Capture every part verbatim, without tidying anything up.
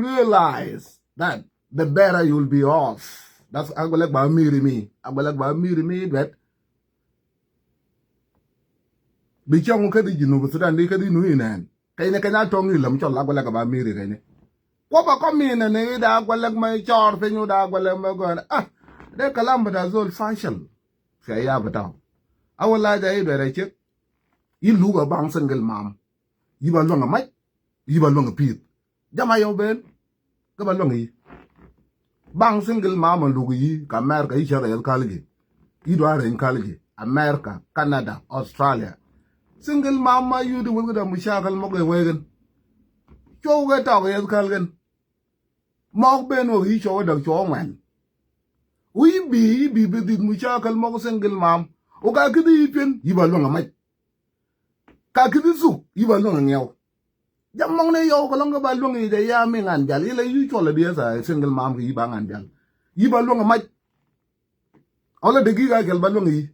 realize that the better you'll be off. That's agbelek ba miri mi. Agbelek ba miri mi duet. Bi cɔŋ kä di Junub Sudan di kä di nu inɛn. Kɛn ni kɛn a tɔŋ ilam cɔl agbelek ba miri kɛn ni. Kuɔ ba kɔm inɛn ni da agbelek ma cɔr piny da agbelek ma gɔn. Ah, de kalam bita zol fashal. Fi ya bita. Awal haja idu da cik. Yi luga bang single mom. Yi ba luŋ a mac. Yi ba luŋ a piith. Jama yɔw ben. Kä ba luŋ yi. Bang single mom a luk yi ka America yi cɛ rɛy kal ji. Yi dua rɛy kal ji. America, Canada, Australia. Single mom ma yudi wul kida mushakal mok e wegen. Cuɔ wege tɔk yɛ kal gen. Mɔk ben wek yi cuɔ dak cuɔ ŋuɛn. Wi bi, yi bi bi dit mushakal mok single mom. Oga kidi yi pin, yi ba luŋ a mac. Ka kithi thuk, yi ba luäŋ ŋiɛw. Jam mɔŋ ni yɔw kɛ lɔŋ kɛ ba luäŋ yi jɛ ya mi ŋan jal. Yi la yi cuɔl a diɛ sa single mom kɛ yi ba ŋan jal. Yi ba luäŋ mac. Ɔlɛ degi ka kɛl ba luäŋ yi.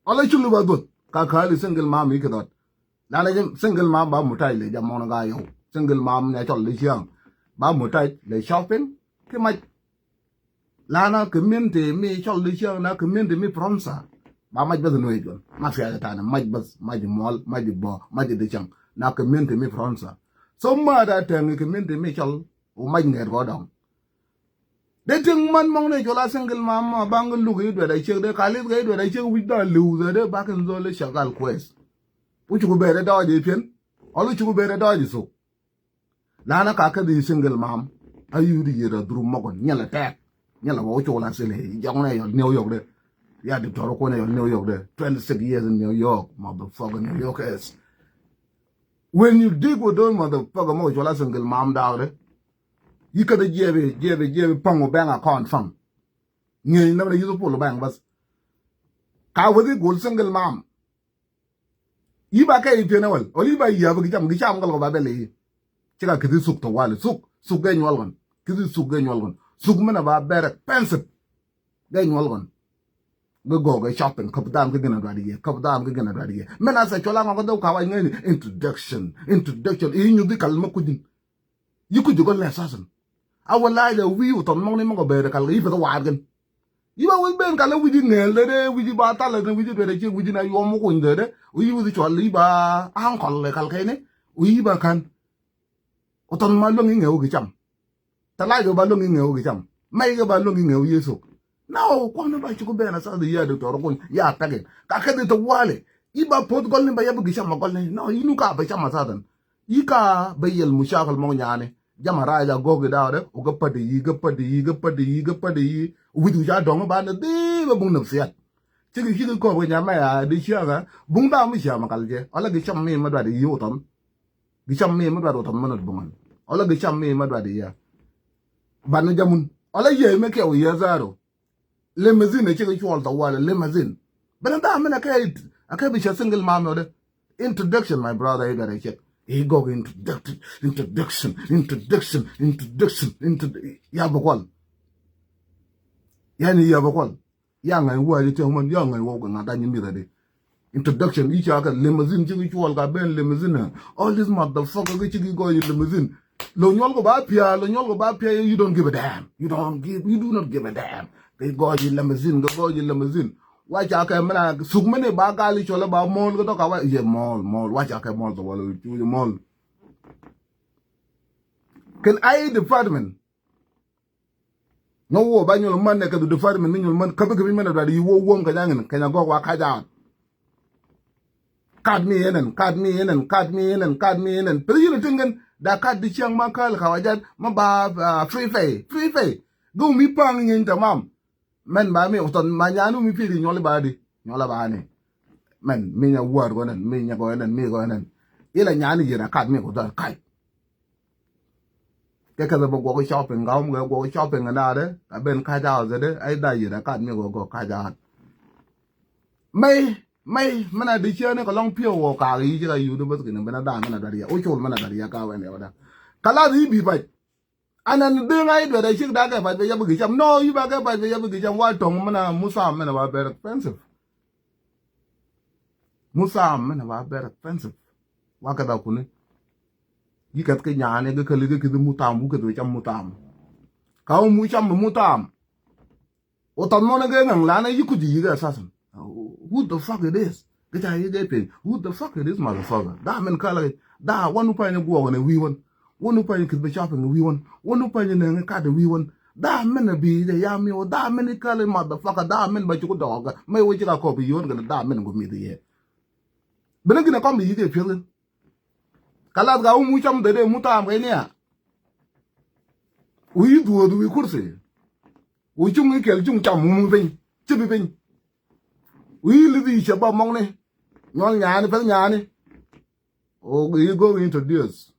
Ɔlɛ culu ba dhuth. Ka kali single mom yi kɛ dhɔt. Lana jɛ single mom ba mutaj lɛ jam mɔŋ ni ka yɔw. Single mom ni a cɔl di ciaŋ. Ba mutaj lɛ shopping. Ki mac. Lana community mi cɔl di ciaŋ na community mi Faransa. Ba mac bas nuec gɔn. Ma fiaja tani mac bas, mac muɔl, mac bɔ, mac di ciaŋ. Na community mi Faransa. So ma da tɛŋ community mi cɔl u mac ŋɛt gɔ dɔŋ. De tiŋ man mɔŋ ni cɔl a single mom ma baŋ luk yi duet a ciek de kalit kɛ yi duet a ciek wic da liw dhɛ de bakin zol shagal kwes. Wucuk bere dɔɔj ipiɛn. Ɔlu cuk bere dɔɔj isuk. Lana ka kä di single mom. A yudi yet a dhuru mɔkɔn nyɛlɛ tɛk. Nyɛlɛ wä wä col a sili jɔŋ nɛ yɔl New York de. Ya di tɔrɔ kɔn yɔl New York de. Twenty six years in New York. Motherfucker New York is. When you dig with those motherfucker mɔkɔ col a single mom daw de. Yi kä di jiɛbi jiɛbi jiɛbi paŋ wä bank account fam. Ŋiɛny nam na yuth pol bank bas. Ka wä di gol single mom. Yi ba kɛ ipiɛn awal ol yi ba yiabi gicam gicam gal kɔ ba bɛl yi. Cika kithi suk tɔ wali suk suk gɛ nyual gɔn kithi suk gɛ nyual gɔn suk mɛn a ba bɛr expensive. Gɛ nyual gɔn. Gɛ gɔɔ gɛ shopping köp dham kɛ gɛn a duat yɛ köp dham kɛ gɛn a duat yɛ mɛn a sɛ cɔl a ŋɔ kɛ dhɔw ka wac ŋɛni introduction introduction. Yi nyuthi kal mɛ kucin. Yi kuc gɔl lɛ sasin. A wä lac a wi̱i̱ wä thɔn mɔk ni mɔk a bɛɛr kal kɛ yi peth a waat kɛn. Yi ba wä ben kal a wi̱i̱ ji̱ ŋɛɛl dee dee wi̱i̱ ji̱ ba thal a wi̱i̱ ji̱ duet a ciek wi̱i̱ ji̱ na yuɔm wä kuny dee dee wi̱i̱ ji̱ wä thil cɔal yi ba aŋkɔl lɛ kal kɛn ni. Wä yi ba kan. Wä thɔn ma luäŋ yi ŋɛɛ wä kɛ cam. Tɛ lac wä ba luäŋ yi ŋɛɛ wä kɛ cam. Mɛy kɛ ba luäŋ yi ŋɛɛ wä yesok. Na wä kuɔn ba cuk ben a sasin yi a doctor kuny yi a pɛkin ka kɛ dee tɛ wali. Yi ba poth gɔl ni ba yɛ bi kɛ cam a gɔl ni na yi nu ka ba cam a sasin. Yi ka bɛ yɛl mucakal mɔk nyani. Jama raja gɔk i daw de u gɛ padi yi gɛ padi yi gɛ padi yi gɛ padi yi. Wic wic a dɔŋ ba ni dhi bɛ buŋ nafsiyat. Cik cik kɔp kɛ nyama ya di ciaŋa buŋ dha mi ciama kal jɛ ɔla gi cam mi ma dwat yi utam. Gi cam mi ma dwat utam ma nat buŋan ɔla gi cam mi ma dwat yi ya. Ban jamun ɔla yɛ mi kɛ u yɛ zaro. Limousine a cik cuɔl tawali limousine. Bena da mena kɛ akɛ bi ca single mom ode. Introduction my brother you gotta check. He go introduction introduction introduction introduction introduction. Ya bi kual. Yani ya bi kual. Ya ŋa̱ny wä ji tiɛŋ man ya ŋa̱ny wä kɛ ŋa̱ danyi mi rɛdi. Introduction yi ca kɛ limousine cik cuɔl ka ben limousine. All this motherfucker ki cik gɔɔ yi limousine. Lo nyuɔl kɔ ba pia lo nyuɔl kɔ ba pia you don't give a damn you don't give you do not give a damn. Kɛ gɔɔ yi limousine kɛ gɔɔ yi limousine. Wa ca kɛ mena suk mene ba gal yi cuɔl ba mall kɛ dɔka wa ye mall mall wa ca kɛ mall tɔ wala cuuj mall. Kɛn ai department. Nyɔ wä ba nyol man ne kɛ du department ni nyol man käpi käpi mɛn a dɔa di wä wä kɛ nyaŋin kɛ nya gɔk wa kac out. Kat mi yenen kat mi yenen kat mi yenen kat mi yenen pili yini tiŋ kɛn da kat di ciaŋ ma kal ka wa jat ma ba free pay free pay. Gɛ mi paŋ nyiny tamam. Mɛn ba mi utɔn ma nyani mi pili nyɔli ba di nyɔla ba ni. Mɛn mi nya wuar gɔnen mi nya gɔnen mi gɔnen. Ila nyani yena kat mi kutɔn kac. Kɛ kɛ bɛ guɔk shopping gawum kɛ guɔk shopping na de a ben kac out de ai da yit a kat mi guɔk guɔk kac out. Mɛy mɛy mɛn a di ciɛ ni kɛ lɔŋ piɛ wɔ kaak yi ci ka yut bä kini ben a da mɛn a dɔt yɛ o col mɛn a dɔt yɛ ka wɛn yɛ wä da. Ka la di bi pac. An an dee ŋa yi duet a cik da kɛ pac bɛ yɛ bi gi cam no yi ba kɛ pac bɛ yɛ bi gi cam wa tɔŋ mɛn a musam mɛn a ba very expensive. Musam mɛn a ba very expensive. Wa kɛ da kuni. Yi kɛth kɛ nyaani kɛ käli kɛ kithi mutam, wu kɛth wä cam mutam. Ka wä mu cam mutam. Wä tɔth mɔnɛ kɛ ŋaŋ lanɛ yi kuthi yi kɛ assassin. Who the fuck it is? Kɛ ca yi kɛ piny. Who the fuck it is, motherfucker? Daa mɛn kala kɛ. Daa wä nu pany guɔk ni wi̱i̱ wän. Wä nu pany kithi bɛ shopping wi̱i̱ wän. Wä nu pany nɛŋ kat wi̱i̱ wän. Daa mɛn a bi jɛ yam mi wä. Daa mɛn kala motherfucker. Daa mɛn ba cuk dɔɔk. Mɛ wä cik a kɔp yi wän kɛ daa mɛn gu mithi yɛ. Bini gina kɔm bi yi kɛ piɛth. Kalath ka wä mu cam dede mutam kɛ nia. Wi̱i̱ dhuɔth wi̱i̱ kursi. Wi̱i̱ cuŋ i̱ kɛl cuŋ cam mu piny. Ci bi piny. Wi̱i̱ lithi i̱ cɛ ba mɔŋni. Nyɔl nyaani pɛth nyaani. O yi go introduce.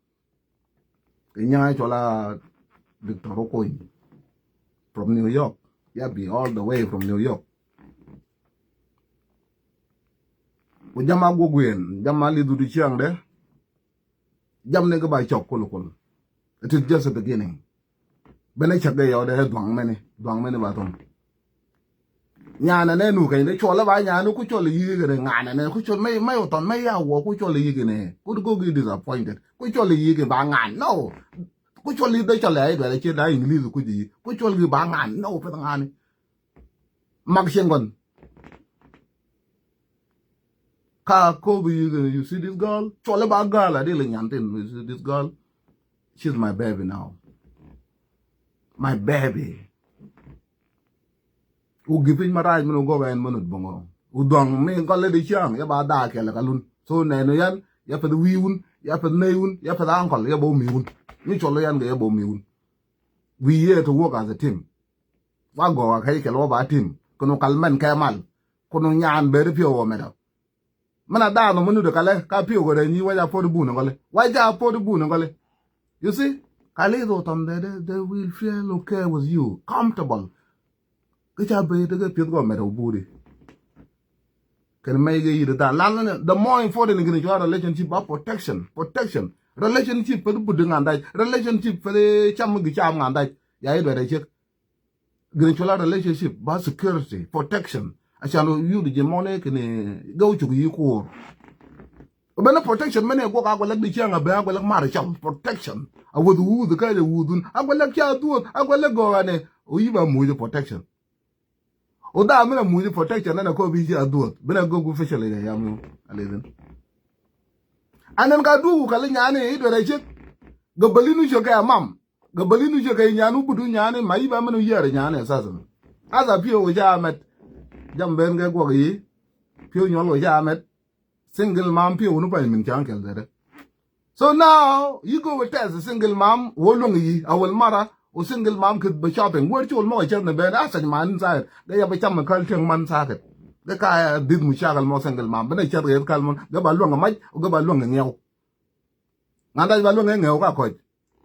Kɛ nyaŋ cɔl a Victor Okony from New York. Ya bi all the way from New York. Ku jam a guɔ guiɛn, jam a lidhu di ciaŋdɛ. Jam ni kɛ ba cɔk kul kul. It is just a beginning. Bɛn a cak kɛ yɔdɛ duaŋ mɛni, duaŋ mɛni ba thom. Nyanɛ nɛ nu kɛny dɛ cɔl ba nyanɛ ku cɔl yi kɛ nɛ nganɛ nɛ ku cɔl mɛ mɛ uthɔn mɛ ya wɔ ku cɔl yi kɛ nɛ ku go gi disappointed ku cɔl yi kɛ ba ngan no. Ku cɔl yi dɛ cɔl ya idwɛ dɛ cɛ da English ku ji ku cɔl yi ba ngan no pɛ ngan. Mak cɛn gɔn. Ka kobi yi kɛ nɛ, you see this girl? Cɔl ba girl a di le nyan tin, you see this girl? She's my baby now. My baby. Wu gi piny marac min wu gɔk ɛn minut bäŋɔ. Wu dhuaŋ mi gɔl lɛ di ciaŋ yɛ ba daa kɛl ka lun. So nɛn wu yɛn yɛ peth wi̱i̱ wun yɛ peth nɛy wun yɛ peth ankɔl yɛ ba wä mi wun. Ni cɔl yɛn kɛ yɛ ba wä mi wun. We here to work as a team. Wa gɔk a kɛc kɛl wä ba team. Kunu kal mɛn kɛ mal. Kunu nyan beri piɛ wä mɛdɔ. Mɛn a daanɔ mɛ nut ɛ kalɛ ka pi̱w kɛ rɛy nyi wac a puɔt i̱ buun ɛ ŋɔli wac a puɔt i̱ buun ɛ ŋɔli. You see? Ka li̱th wä tɔn they, they, they will feel okay with you, comfortable. Kä ca ben tekɛ pi̱eth gɔmɛ rɛw buuri. Kɛn mɛy kɛ yi̱t dan lan ni the more important gini cua relationship ba protection, protection. Relationship peth but di ŋandac, relationship peth cam mi gi cam ŋandac. Ya i̱ duɛt ɛ ciek. Gini cua la relationship ba security, protection. A can ro yut ji̱ mɔni kini gɛw cuk yi kuur. Bɛn protection mɛn ɛ guɔk a guɛlɛk di ciaŋ a bɛ a guɛlɛk mar cam protection. A wuth wuth ka jɛ wuthun a guɛlɛk ca duoth a guɛlɛk gɔk anɛ. O yi ba muc protection. O da mɛn a muc protection nɛn a kɔ bi ci a duoth bɛn a gɔk gu facial ya yam. A lithin. Anɛn ka duoku kali nyani i duɛt a ciek. Gabali nu ciek kɛ a mam. Gabali nu ciek kɛ nyani u budu nyani ma i ba mɛn u yiɛr nyani a sasa. Asa piɛ wä ca mɛt. Jam ben kɛ guɔk yi. Piɛ wä nyɔl wä ca mɛt. Single mom piɛ wä nu pany min ca kɛl dɛdɛ. So now you go with test single mom wä luŋ yi a wal mara. Wä single mom kith bɛ shopping wä ci wal mɔ kɛ cɛth ni ben a sɛny man inside. Gɛ ya bɛ cam kal tiɛŋ man sakit. Gɛ ka ya dhith mu cakal mɔ single mom bɛ na cɛth kɛ kal mɔ gɛ ba luŋ a mac gɛ ba luŋ a ŋiɛw. Ŋan dac ba luäŋ ɛ ŋɛw ka kɔc.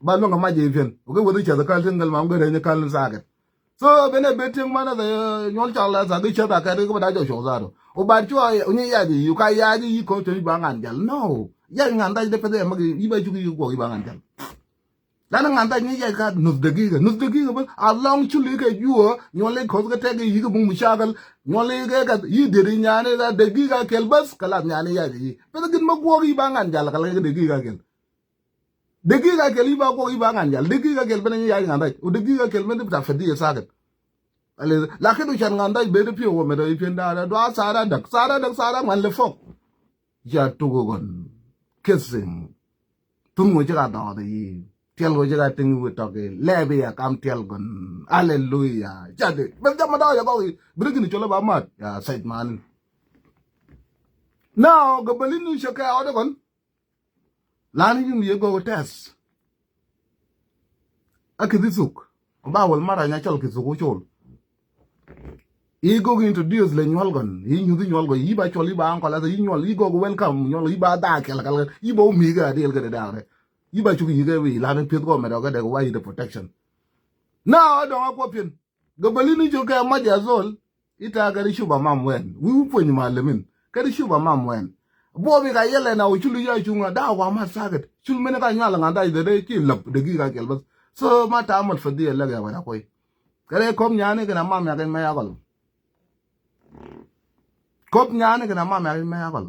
Ba luäŋ ɛ mac ɛ piɛn. Okɛ weth i̱ cäth ɛ käl tin gɛl mam gɛ rɛny ɛ käl ni thaakɛ. So ben ɛ ben tiɛŋ man ɛ nyuɔl cak la thaak i̱ cäth a kɛt kɛ bä dac jɔ cuɔk zaat ɔ. O bat cuɔ nyi yac i̱ ka yac i̱ kɔc teni ba ŋan jal. No. Yac ŋan dac dee peth ɛ mak i̱ ba cuk i̱ guɔk i̱ ba ŋan jal. Lan ŋan dac nyi yac ka nuth dagika nuth dagika bä a lɔŋ culi kɛ juɔ nyuɔl i̱ kɔth kɛ tɛk i̱ yik i̱ buŋ mi cakɛl nyuɔl i̱ kɛ kɛ i̱ deri nyani la dagika kɛl bäth kɛ lath nyani yac i̱ peth gin ma guɔk i̱ ba ŋan jal kɛ la kɛ dagika kɛl. Degika kɛl i̱ ba kuɔk i̱ ba ŋa̱n jal degika kɛl ben i̱ yac ŋa̱n rac o degika kɛl ben i̱ ta fɛt i̱ sakit. Lakin du can ŋa̱n rac ben i̱ pi̱w wä met i̱ pi̱n da̱a̱ dua sara däk sara däk sara ŋuan lɛ fok. Ja tuk gɔn kissing. Thun ŋuɔ cika dɔɔth i̱ tiɛl ŋuɔ cika tiŋ i̱ wi̱i̱ tɔk i̱ lɛɛp i̱ ya kam tiɛl gɔn. Aleluya. Ca dee ben jam ma dɔɔc a gɔk i̱ bi ri gini col i̱ ba mat ya sɛc man. Now gabali nu cɛ kɛ ɔt gɔn. Lani yum ye gok tɛth. A kithi thuk ba wal mara nya cɔl kithi thuk col. Yi gok introduce le nyuɔl gɔn yi nyuthi nyuɔl gɔn yi ba cɔl yi ba ankɔl asa yi nyuɔl yi gok welcome nyuɔl yi ba daa kɛl kɛl yi ba wumi kɛ adil kɛ de dak rɛ. Yi ba cuk yi kɛ wi lani pieth gɔmɛ dɔk kɛ dek wa yi de protection. Na adɔŋ a kuɔ piɛn. Gabali ni cok kɛ mac ya zol. Ita kɛ di cuba mam wɛn wi̱i̱ wi̱i̱ puɔ̱ny malemin kɛ di cuba mam wɛn. Buɔbi ka yɛlɛ na wä culu ya cuŋä daa wa mat sakit cul mini ka nyual ŋa̱n dac dee ci läp dee gik a kɛl bäth. So ma ta mot fadhi ya lɛk ya wɛn a kuɔy. Kɛ dee kɔp nyani kɛ na mam ya kɛn mɛ ya gɔl. Kɔp nyani kɛ na mam ya kɛn mɛ ya gɔl.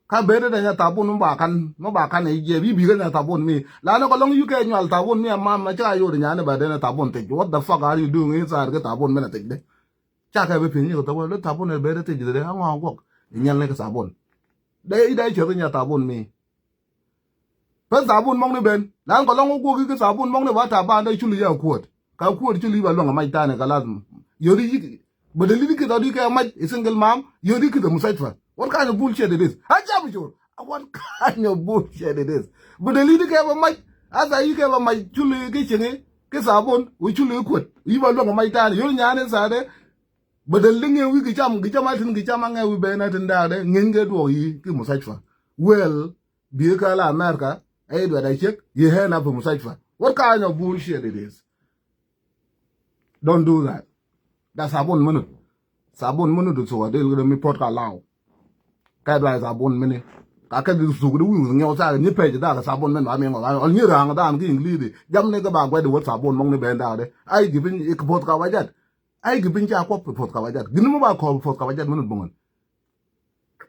Ka bee dee nya thabun mi ba kan, mi ba kan i̱ jiɛp i̱ bi kä nya thabun mi. La ni kɔ lɔŋ yukɛ nyual thabun mi a mam ma cä ka yot nya ni ba dee ni thabun thiec. What the fuck are you doing inside kɛ thabun mi na thiec de? Ca kɛ bi pi̱ny ni kɛ thabun, dee thabun ɛ bee dee thiec dee a ŋɔak guɔk. I̱ nyɛl ni kɛ thabun. Dee i̱ dee cɛ ri nya thabun mi. Peth thabun mɔŋ ni ben. Lan kɔ lɔŋ wä guɔk i̱ kɛ thabun mɔŋ ni ba thaban dee cul i̱ ya kuɔt. Ka kuɔt cul i̱ ba luäŋ a mac tani ka lazim. Yodi i̱ bä dee li̱t i̱ kith ɔdi kɛ mac i̱ single mam. Yodi i̱ kith a mustashfa. What kind of bullshit it is? A jam cur. What kind of bullshit it is? Bä dee li̱t i̱ kɛ ba mac. Asa i̱ kɛ ba mac cul i̱ kɛ cieŋ i̱ kɛ thabun. Wä cul i̱ kuɔt. I̱ ba luäŋ a mac tani. Yodi nyani thade. Bä dee li̱ŋ i̱ wi̱i̱ kɛ cam kɛ cam a tin kɛ cam a ŋɛ wi̱i̱ ben a tin daadɛ. Ŋeny kɛ duɔk i̱ kɛ mustashfa. Well, bi kä la America, ɛ duet a ciek, yi hɛn a pi mustashfa. What kind of bullshit it is? Don't do that. That's sabun minute. Sabun minute du thok a del gede mi pot ka law. Kɛ duai sabun mini. Ka kɛ di thok di wi̱i̱ ŋiɛw sa ni pɛc da sabun min ba mi ŋɔ. Ɔl ni raŋ dan ki English di. Jam ni kɛ ba gwɛt di wot sabun mɔŋ ni ben da de. Ai gi piny ik pot ka wajat. Ai gi piny ca kɔp pot ka wajat. Gini mi ba kɔp pot ka wajat minute buŋan.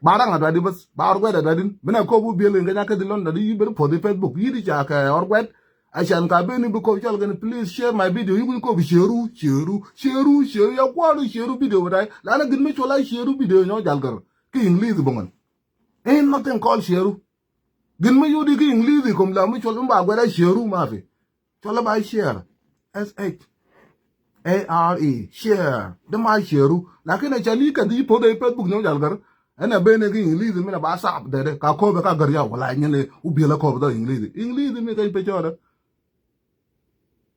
Ba raŋ a duadi bas, ba ɔr guɛt a duadin. Mina kobu biel in kenya kedi London, yi beri pothi Facebook, yi di ca kɛ ɔr guɛt. A can ka beni bi kobi cɔl keni, please share my video. Yi kuny kobi share u, share u, share u, share u, ya kualu share u video bidai. Lana gin mi cɔl a share u video nyɔ jal gɛr. Ki English bongan. Ain't nothing called share u. Gin mi yudi ki English kom la mi cɔl mi ba guɛt a share u mafi. Cɔl ba share. S H A R E, share. De ma share u. Lakin a cali ka di po de Facebook nyɔ jal gar. Ɛn a bene ki English mi na ba sap de de. Ka kobe ka gar ya wala nyene u biela kobe da English. English mi ka pe cɔda.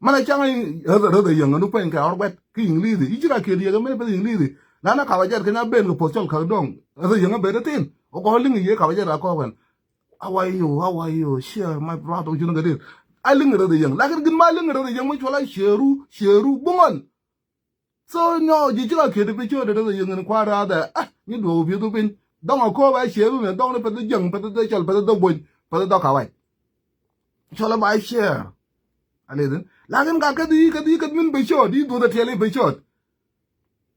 Mana cang rada yang anu pen ka orbet ki English. Ichira ke di ga me pe English. Lana ka wajar kena ben ko po cɔl ka dong. Rada yang be de tin. O ko lingi ye ka wajar ko wen. How are you? How are you? Share my brother. Cunä kɛ dir. A liŋ rɛth yäŋ. Lakin gin ma liŋ rɛth yäŋ mi cuɔl a share u, share u buŋɔn. So nyɔ ji̱ ci la kiet bi ciöt rɛth yäŋ in kua̱r rathɛ. Ah, ni duɔk pieth u piny. Dɔŋ a ko̱o̱p a share u mɛ dɔŋ ni pɛth jäŋ, pɛth dee cɔl, pɛth dee buny, pɛth dee dɔk a wac. Cuɔl a ba share. A lithi. Lakin ka käth yi, käth yi, käth min bi ciöt, yi duɔth a tiɛl yi bi ciöt.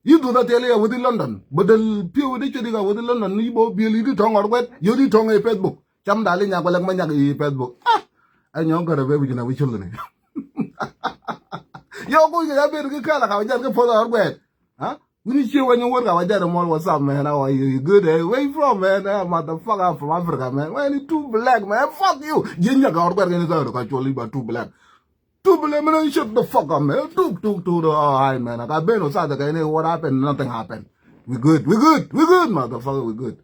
Yi duɔth a thil ya wäthi London. Bä däl pi̱w di cuɛ di ka wäthi London, yi bä biël yi di tɔ̱ŋ ɣɔr guɛt, yio̱ di tɔ̱ŋ ɛ Facebook. Cam dali nyak wä lɛk ma nyak yi Facebook. Ah! Ɛ nyɔ̱ŋ kärɛ bɛ wi̱c na wi̱c cul ni. Yio̱ kuc kɛ ya ber ki kɛl a ka wä jɛn kä poth ɣɔr guɛt. Ha? Wi̱ni cie wä nyɔ̱ŋ wär ka wä jɛn mɔl, what's up, man? How are you? You good, eh? Where you from, man? Ah, motherfucker, I'm from Africa, man. Why you too black, man? Fuck you. Ji̱ nyak ɣɔr guɛt kɛ ni thɔr ka cuɔl yi ba too black. Tubile mene, shut the fuck up, man. Tuk, tuk, tuk, tuk. Oh, hi, man. I got Ben Osada, okay, what happened? Nothing happened. We good, we good, we good, motherfucker, we good.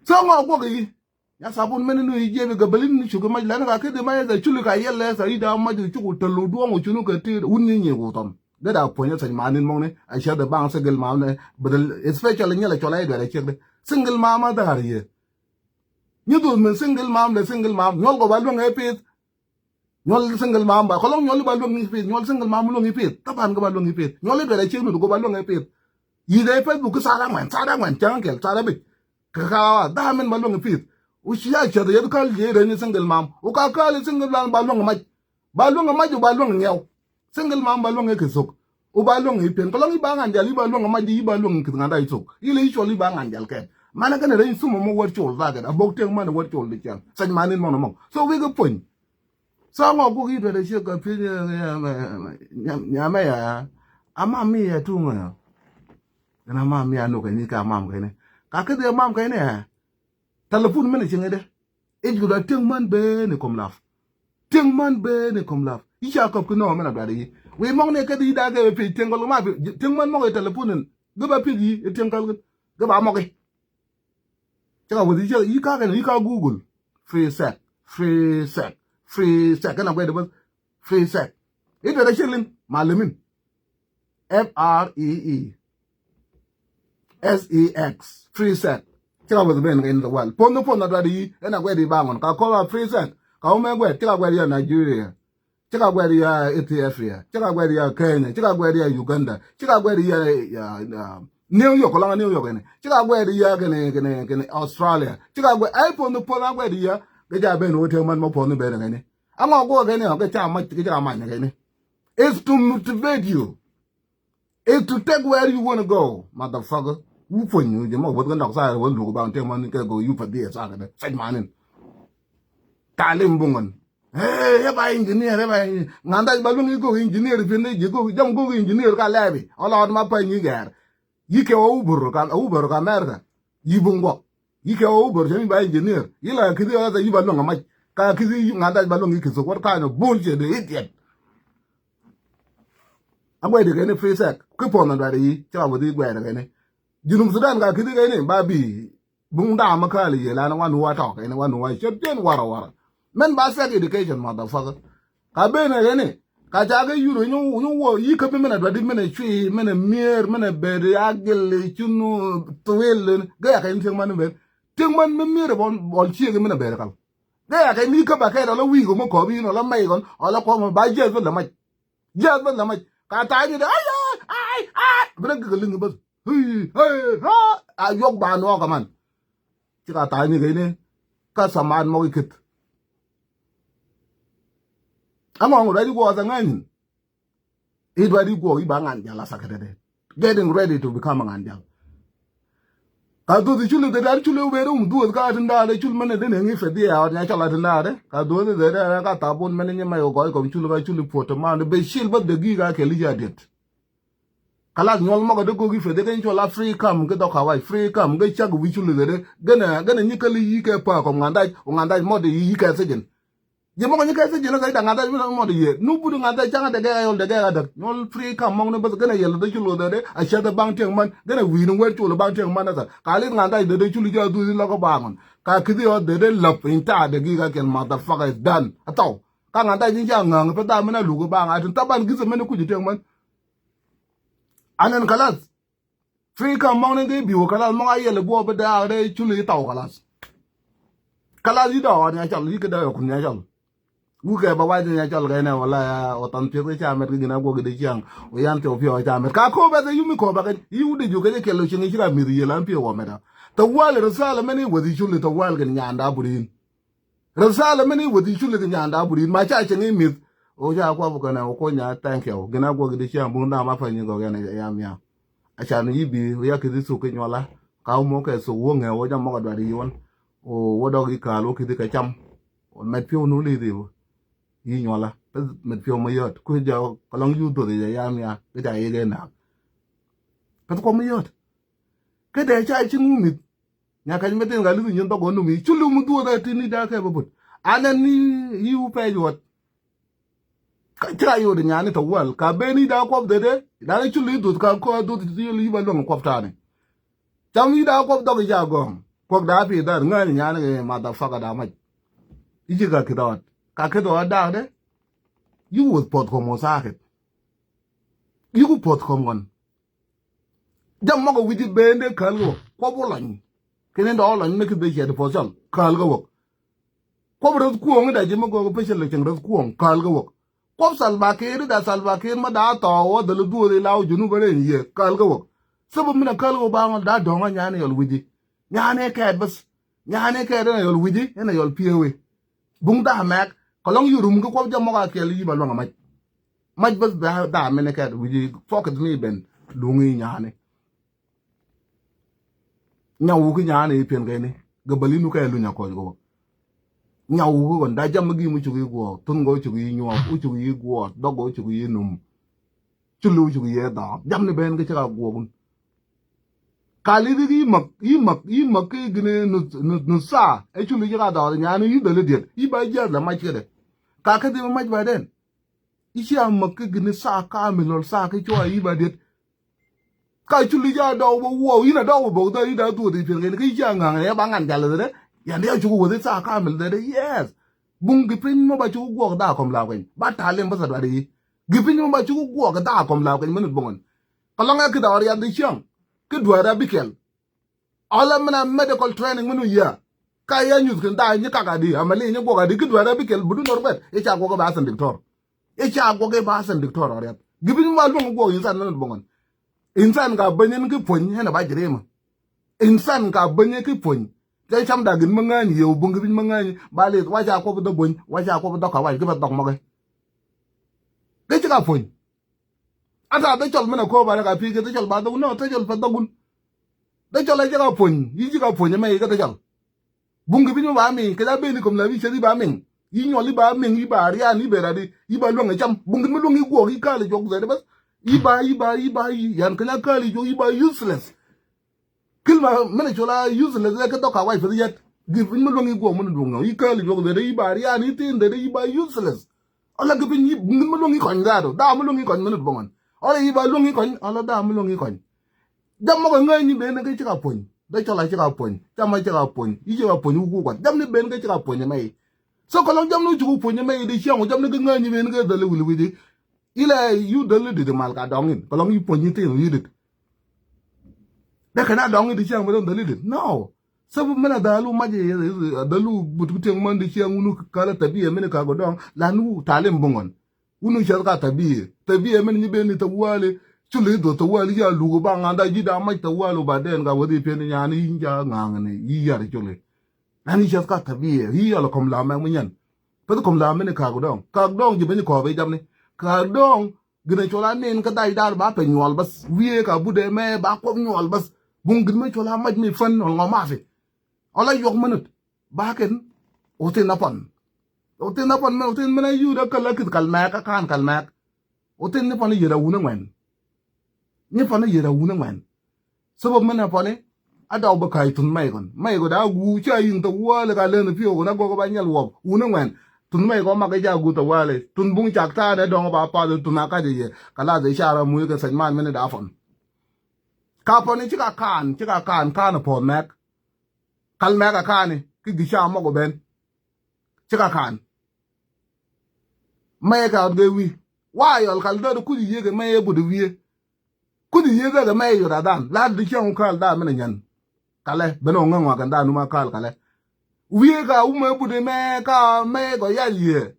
So ŋɔ guɔk yi. Ya sabun mene nu yi jebi gabelin ni shugu maj lana ka kidi maj sa chulu ka yelle sa ida maj chuku telu duong chunu ka ti wun ni nyi ku tom. Dada ponya sa manin mong ni. I share the bang single mom ne. But especially nyela chola idwa da chek de. Single mom a dar ye. Nyi du men single mom le single mom. Nyol ko ba luang e pith. Nyuɔl single mom ba kɔlɔŋ nyuɔl i̱ ba luäŋ i̱ pith, nyuɔl single mom luäŋ i̱ pith. Taban kä ba luäŋ i̱ pith. Nyuɔl i̱ duɛl a ciek ni duko ba luäŋ i̱ pith. Yi̱ dee Facebook kä thaat aŋuɛn, thaat aŋuɛn cäŋ kɛl, thaat abic. Kä kä wa dha̱a̱m in ba luäŋ i̱ pith. Wu ci ya ciɛth yeth käl ji̱ reny i̱ single mom. Wu ka käl i̱ single mom ba luäŋ i̱ mac. Ba luäŋ i̱ mac wu ba luäŋ i̱ ŋiɛw. Single mom ba luäŋ i̱ kɛ thok. Wu ba luäŋ i̱ piɛn. Kɔlɔŋ i̱ ba ŋa̱n jal i̱ ba luäŋ i̱ mac i̱ ba luäŋ i̱ kith ŋa̱n da̱c thok. I̱ lɛ i̱ cuɔl i̱ ba ŋa̱n jal kɛn. Manɛ kɛn reny thumɔ mɔ wär col dhaket. A bok tëk manɛ wär col di cɛn. Thany manin mɔnɔ mɔ. So wek i̱ puɔ̱ny. Tha̱a̱ŋ ɔ guɔk i̱ duɛt ɛ ciek kɛ pi̱ny nyamɛ ya. Amam mi yɛ tuŋ ɛ. Ɛn amam mi ya nukɛ ni kɛ amam kɛni. Ka käth yɛ amam kɛni ɛ. Tɛlɛpun mɛn ɛ cieŋ ɛ dɛ. I̱ jukɛ duat tieŋ män ben i̱ kom lap. Tieŋ män ben i̱ kom lap. I̱ ca kɔp ki nɔɔ mɛn a duat i̱. Wi̱i̱ mɔk ni käth i̱ da̱a̱ kɛ pi̱c tieŋ kɔl ma pi̱c tieŋ män mɔk i̱ tɛlɛpun in. Gɛ ba pi̱c i̱ i̱ tieŋ kɔl gɛ ba mɔk i̱. Cä ka weth i̱ cä i̱ ka kɛn i̱ ka Google. Free sex, free sex, free sex. Kɛn a guɛt i̱ bäth free sex. I̱ duɛt a ciek liŋ ma limin. F R E E S E X, free sex. Cä ka weth ben in the world. Puɔ̱n ni puɔ̱n a duɛt i̱ ɛn a guɛt i̱ ba ŋɔn ka kɔl a free sex. Ka wä mɛ guɛt cä ka guɛt i̱ a Nigeria. Cä ka guɛt ya Ethiopia, cä ka guɛt ya Kenya, cä ka guɛt ya Uganda, cä ka guɛt ya, ya, ya New York, kɔlɔŋ New York ɛnɛ. Cä ka guɛt ya kɛnɛ, kɛnɛ, kɛnɛ Australia. Cä ka guɛt, ay puɔ̱n, puɔ̱n a guɛt ya, kɛ ja ben wä tëk man mɔ puɔ̱n ben kɛnɛ. Aŋɔ guɔ kɛnɛ, kɛ ca mac, kɛ ca mac kɛnɛ. It's to motivate you. It's to take where you wanna go, motherfucker. Wu puɔ̱ny jɛ mɔ wuɔth kɛ nɔk thaar wä luk ba tëë mɔni kɛ gok yu pa dhiɛ thaar kɛ dɛ fɛc manin. Talim buŋ ɣän. Ɛ ba engineer, ɛ ba engineer. Ŋa̱n dac ba luŋ i̱ gok engineer pi̱n ni ji̱ gok jam gok engineer ka lɛɛpi ɔlɔɔt ma pany i̱ gɛɛr. Yi kɛ wä wubur ka wubur ka America. Yi buŋ gɔk. Yi kɛ wä wubur cɛ mi ba engineer. Yi la kithi ɔlɔɔt yi ba luŋ amac ka kithi ŋa̱n dac ba luŋ i̱ kithi kuɔt ka̱ny ɔ bull cɛ de idiot. A guɛy de kɛn i̱ free sex ki puɔn ɔ duat i̱ yi cɛ ba wä dhi guɛy de kɛn i̱. Junub Sudan ka kithi kɛn i̱ ba bi Buŋ da̱a̱ mi kääl i̱ yel an wan wä tɔk ɛn wan wä cä piɛn warɛ warɛ. Mɛn ba sex education motherfucker. Ka ben ɛ ɛn i̱ ka ca kɛ yur i̱ nyuŋ wä yi käpi min ɛ duat i̱ min ɛ cui̱ min ɛ mier min ɛ ber a gil i̱ cun thuil i̱ gɛ yakɛ in thiek man i̱ ben. Thiek man mi mier ɛ bɔl ciek i̱ min ɛ ber kal. Gɛ yakɛ in i̱ käp a kɛɛt ɔlä wi̱i̱ kɔ mi kɔɔp in ɔlä mɛy kɔn ɔlä kɔɔp mi ba jiɛth bi lɛ mac. Jiath bä lamac ka ta̱a̱ nyit ai ai ai ai bi rɛ gäk liŋ bä. Hii hei ha a yuɔk ba nuɔɔk aman. Ci ka ta̱a̱ nyit kɛ ni ka saman mɔk ikith. Aŋɔŋ rɛc guɔɔth aŋäny. It rɛc guɔɔk iba ŋan jal a sakɛtɛ dɛ. Getting ready to become a ŋan jal. Ka dhuth cul i̱ dhɛ da̱r cul i̱ wëë rum dhuth ka tin da̱a̱r cul mɛnɛ dee nɛŋ i̱ fɛ dhiɛ ɔt nya cɔl a tin da̱a̱r. Ka dhuth i̱ dhɛ da̱a̱r ka thap wun mɛnɛ nyɛ mɛc kɛ gɔc kɔm cul ka cul i̱ puɔt tɛ man bɛ cil bä dhɛ gi̱i̱k a kɛl i̱ ca diet. Ka lath nyuɔl mɔk a dee gok i̱ fɛ dhɛ kɛn cɔl a free camp ki dhɔk ka wac free camp kɛ cak wi̱i̱ cul i̱ dhɛ dee gɛnɛ gɛnɛ nyi käl i̱ yi̱ kɛ pa̱a̱ kɔm ŋa̱n dac wä ŋa̱n dac mɔt i̱ yi̱ kɛ thijin. Ji̱ mɔk nyi kɛ thijin kä i̱ da̱ŋ ŋa̱n dac wä mɔt i̱ yi̱ nu but ŋa̱n dac ca̱ŋ a dee gɛk a yɔl dee gɛk a däk nyuɔl free camp mɔk ni bäth gɛnɛ yɛl dee cul i̱ dhɛ dee a cäth i̱ baŋ tiɛŋ män gɛnɛ wi̱i̱ ni wɛr cul i̱ baŋ tiɛŋ män a thar ka li̱th ŋa̱n dac dhɛ dee cul i̱ ca dhuth i̱ lɔk i̱ baŋ ɔn ka ki̱thi ɔ dhɛ dee läp in ta̱a̱ dee gi̱i̱k a kɛl motherfucker is done a thɔw. Ka ŋa̱n dac in ca ŋäŋ pɛ dhaa min a luk i̱ baŋ a tin thaban gi̱th ɛmɛn i̱ kuc i̱ tiɛŋ män. Anɛn kalath. Free camp mɔŋ ni gee bi̱i̱ wä kalath mɔŋ a yɛl i̱ guɔ bi daak dee cul i̱ thaw kalath. Kalath i̱ dɔɔk ɔn nya cɔl i̱ kɛ dee ɔkun nya cɔl. Wukɛ ba wac nya cɔl kɛ nɛ wala ya ɔ than pieth kɛ ca mɛt kɛ gin a guɔ kɛ dee ciaŋ. Wä yan thiɔw piɔw ca mɛt ka ko̱o̱p ɛth ɛ yumi ko̱o̱p akɛn i̱ wut dee jiök kɛ jɛ kɛl ɔ cieŋ i̱ ci ram mi̱th i̱ yɛl an piɔw wä mɛt a. Thɛ wäl rɛsal ɛmɛn i̱ wäth i̱ cul i̱ thɛ wäl kɛn nyanda burin. Risala mini wä dhi culi kɛ nyanda burit ma ca cɛ ŋi̱i̱ mi̱th. Ɣöö ca kuap kɛnɛ ɣöö konya thank you gina guɔ gidi ciaŋ buŋ dam a pany gɔk yɛn a yam ya. A ca ni yi bi ya kithi thuk ki nyuala ka wä mɔ kɛ thuk wä ŋɛ wä jam mɔ kɛ duat yi wän. Ɣöö wä dɔk yi kaal wä kithi kɛ cam. Mɛt piɔw nu lithi wä yi nyuala peth mɛt piɔw ma yɔt ku ja kɛ lɔŋ yu dhoth ya yam ya kɛ ca yi kɛ naak. Peth kuɔm ma yɔt. Kä dee ca ci ŋu mi̱th. Nya kac mi tin ka li̱th nyin dhɔk ɣän numi culi mi dhuɔth a tin ni daa kɛ bä but. Anɛ ni yiu pɛc ɣɔt. Ci ra yot nyani tɔ wäl ka ben ni daa kuɔp dhede daa ni culi dhuɔth ka kɔ dhuɔth ti yel yiba luɔŋ kuɔp tani. Cam yi daa kuɔp dhɔk ica gɔm kuɔk daa pi dhar ŋäni nyani kɛ motherfucker daa mac. Ici ka kith ɣɔt ka kith ɣɔt daa de. Yi wuth puɔth kɔ mo sakit. Yi ku puɔth kɔ ŋɔn. Jam mɔk a wi̱ci ben dee käl kɛ wä kuɔp wä lɔny. Kini dɔɔ lɔny ni ki ben ciɛ di puɔth cɔl käl kɛ wä. Kuɔp rɛth kuɔŋ ida ji̱ mi gɔk pecä lɛ cieŋ rɛth kuɔŋ käl kɛ wä. Kuɔp Salva Kiir ida Salva Kiir ma daa thɔɔ wä dhɛl duɔth ila wä junub rɛy ni yɛ käl kɛ wä. Thäbä min a käl kɛ wä ba ŋɔl daa dɔ̱ŋ a nyan yɔl wi̱ci. Nyan ɛ kɛɛt bäth. Nyan ɛ kɛɛt ɛn a yɔl wi̱ci ɛn a yɔl piee wee. Buŋ daa mɛk kɛ lɔŋ yurum kɛ kuɔp jam mɔk a kiɛl yi̱ ba luaŋ a mac. Mac bäth bɛ daa mɛn kɛ wi̱ci focus mi ben luŋ i̱ nyani. Nyaw wuk i̱ nyani i̱ piɛn kɛni gɛ bäli nu kɛ luny a kɔc kɛ wä. Nyaw wuk i̱ ɣɔn da jam mi gi̱i̱m i̱ cuk i̱ guɔɔk thun gɔ i̱ cuk i̱ nyuɔɔk i̱ cuk i̱ guɔɔk dhɔk gɔ i̱ cuk i̱ num. Ci lo̱w cuk i̱ yɛ dhɔɔk jam ni ben kɛ cik a guɔɔk wun. Ka li̱th i̱ i̱ mäk i̱ mäk i̱ mäk ki gini nuth nuth nuth saa ɛ cul i̱ cik a dhɔɔk nyani i̱ dhäl i̱ diet i̱ ba jiath la mac kɛ dɛ. Ka kä dhim i̱ mac ba den. I̱ cia mäk kä gini saa kamil lɔl saa kä cua i̱ ba diet. Ka culi ca dɔw bä wuɔw i̱n a dɔw bä bok dhä i̱ da dhuɔth i̱ piɛl kɛn kä i̱ cia ŋa̱ŋ rɛ ba ŋan jal dhɛ. Yan diaw cuk wuɔth i̱ saa kamil dhɛ dɛ yes. Buŋ gi piny mɔ ba cuk guɔk dha kɔm la kɛny ba talim bä sa dwar i̱ gi piny mɔ ba cuk guɔk dha kɔm la kɛny mɛ nut buŋ ɔn. Kä lɔŋ ɛ ki dhɔr yan dhi ciaŋ ki duer a bi kɛl. Ɔlɛ min a medical training min wi̱i̱ ya ka ya nyuth kin da̱a̱ nyi kak adi amali nyi guɔk adi ki duer a bi kɛl budu nor bɛt i̱ ca guɔk i̱ ba thin diktor. I̱ ca guɔk i̱ ba thin diktor ɔ riɛth. Gibi nyi ma luɔŋ guɔk insan min buŋ ɔn. Insan ka beny in ki puɔny in a ba jirimä. Insan ka beny in ki puɔny. Cɛ cam dak in mi ŋäny yeu buŋ gibi nyi mi ŋäny ba lith wa ca kuɔp dhɔ buny wa ca kuɔp dhɔ ka wac ki bɛ dhɔk mɔkɛ. Ki ci ka puɔny. Ata dhɛ cɔl min a ko̱o̱p arɛ ka pi̱i̱ kɛ dhɛ cɔl ba dhɔk nɔ thɛ cɔl pɛ dhɔk wun. Ɛ cɔl a cɛ ka puɔ̱ny, yi ci ka puɔ̱ny ɛmɛ yi kä te cɔl. Buŋ kɛ piny mi ba miŋ kɛ ca ben i̱ kɔm la bi cɛ i̱ ba miŋ. I̱ nyuɔl i̱ ba miŋ i̱ ba rian i̱ ben radi i̱ ba luäŋ ɛ cam. Buŋ kɛ mi luäŋ i̱ guɔk i̱ kali juɔk zɛt bas. I̱ ba i̱ ba i̱ ba i̱ yan kɛ nya kali juɔk i̱ ba useless. Kil ma mɛn ɛ cɔl a useless ɛ kɛ dɔk ka wac peth yɛt. Gir piny mi luäŋ i̱ guɔk mɛn duɔŋ nɔ i̱ kali juɔk zɛt i̱ ba rian i̱ tin zɛt i̱ ba useless. Ɔlɛ kɛ piny i̱ mi luäŋ i̱ kɔny zaat ɔ daa mi luäŋ i̱ kɔny mɛn duɔŋ ɔn. Ɔlɛ i̱ ba luäŋ i̱ kɔny ɔlɛ daa mi luäŋ i̱ kɔny. Jam mɔkɔ ŋäcni ben kä ci ka puɔ̱ny. Dee cɔl a ci ka puɔ̱ny. Cam a ci ka puɔ̱ny. Yi ci ka puɔ̱ny wuk wuk gua̱th. Jam ni ben kä ci ka puɔ̱ny ɛmɛ yi. So kɔlɔŋ jam ni wuk ci ka puɔ̱ny ɛmɛ yi dee ciaŋ wä jam ni kä ŋäcni ben kä dhali wili wi̱ci. Ilɛ yu dhali dit mal ka dɔŋ in kɔlɔŋ yi puɔ̱ny yi tin yi dit. Dee kɛn a dɔŋ in dee ciaŋ ben dhali dit no. Sabu mɛn a dhalu mac yi dhalu but bi tiɛŋ män dee ciaŋ wunu kala tabiɛ mɛn ka gɔ dɔŋ lan wu talim buŋɔn. Wunu cɛth ka tabiɛ tabiɛ mɛn nyi ben ni tawali. Culi dho tawali ya lugu ba ŋanda ji̱ da mac tawali ba den ka wädhi piɛn nyani yin ja ŋaŋni yi yar culi. Nani cɛth ka tabiɛ yi yal kɔm la mɛk mi nyɛn. Peth kɔm la mɛn kak dɔŋ kak dɔŋ ji̱ ben kɔɔp i̱ jamni. Kak dɔŋ gin a col a nin kä dac dar ba pɛ nyuɔl bas wiee ka budɛ mɛ ba kuɔp nyuɔl bas. Buŋ gin mɛ col a mac mi fän ɔl ŋɔ mafi. Ɔla yuɔk minit ba kɛn. Utin a pɔn utin a pɔn mɛ utin mɛn a yut a käl a kith kal mɛk a kan kal mɛk. Utin ni pɔn a yet a wun a ŋuɛn. Ni pɔn a yet a wun a ŋuɛn. Sabab mɛn a pɔn a dɔk bä ka̱c tun mɛy kɔn mɛy kɔn da gu ca yiŋ tawali ka leni pi̱w kɔn a gɔk ba nyɛl wuɔp wun a ŋuɛn. Tun mɛy kɔn mak a ja gu tawali tun buŋ cak ta̱a̱n a dɔŋ ba path tun a kac a yɛ ka lath a car a muc kɛ sɛc man mɛn a da pɔn. Ka pɔn ci ka kan ci ka kan kan a puɔth mɛk. Kal mɛk a kani ki gi̱ ca mɔk ben. Ci ka kan mɛyɛ ka ɣɔt gɛ wi̱i̱ wa yɔl kal dɔt kuthi yiëkɛ mɛyɛ but wi̱i̱. Kuthi yiëkɛ kɛ mɛyɛ yot a dhan la di cäŋ kal dhan mɛn a nyɛn. Kalɛ ben ɔ ŋäŋ wa kɛn dhan wuma kal kalɛ wi̱i̱ ka wumɛ but mɛ ka mɛyɛ gɔ yal yiëë.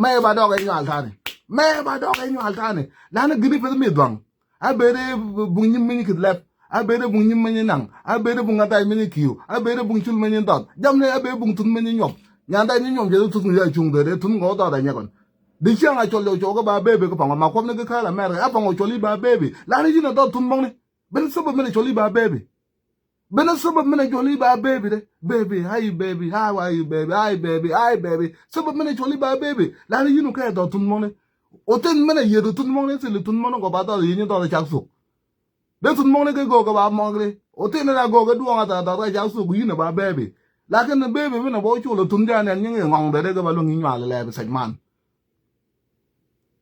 Mɛ ba dɔk ɛ nyual tani. Mɛ ba dɔk ɛ nyual tani. Lani gini peth mi dhuaŋ. A beri buŋ nyim mini kith lɛp. A beri buŋ nyim mini naŋ. A beri buŋ a dai mini kiu. A beri buŋ cul mini dhɔth. Jam ni a beri buŋ tun mini nyuɔp. Nyan dai ni nyuɔp jɛ tun ya cuŋ dee tun ŋɔ dhɔth a nyɛ kɔn. Di ciaŋ a cɔl yɔ cɔk ba bebi ki paŋɔ ma kuɔp ni ki kal America. A paŋɔ cɔl i ba bebi. Lani yin a dhɔth tun mɔŋni. Ben sabab mini cɔl i ba bebi. Bene sabab mene jɔli ba bebi de. Bebi, hi bebi, how are you bebi, hi bebi, hi bebi. Sabab mene jɔli ba bebi. Lani yinu kɛ dɔ tun mɔni. Oten mene yedu tun mɔni sili tun mɔni gɔ ba dɔ yini dɔ cak suk. De tun mɔni ke gɔ gɔ ba mɔni. Oten na gɔ gɔ duɔŋ ata dɔ cak suk yini ba bebi. Lakin bebi mene bɔ culo tun jani an nyingi ŋɔŋ de de gɔ ba luŋ inyual lɛ bi sɛj man.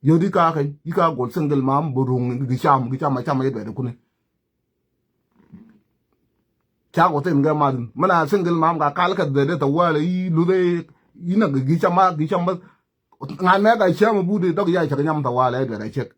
Yodi ka kɛ yi ka gol single mam bu ruŋ gi cam gi cam a cam a yet bɛ de kuni. Ca ko tin gɛ ma dun. Mɛn a single mam ka kal kɛ dhɛ dee tawalɛ yi luthɛ yi na gi cam a gi cam bä. Ŋan mɛ ka cam a budi dɔk ya cɛ kɛ nyam tawalɛ dee kɛ cɛk.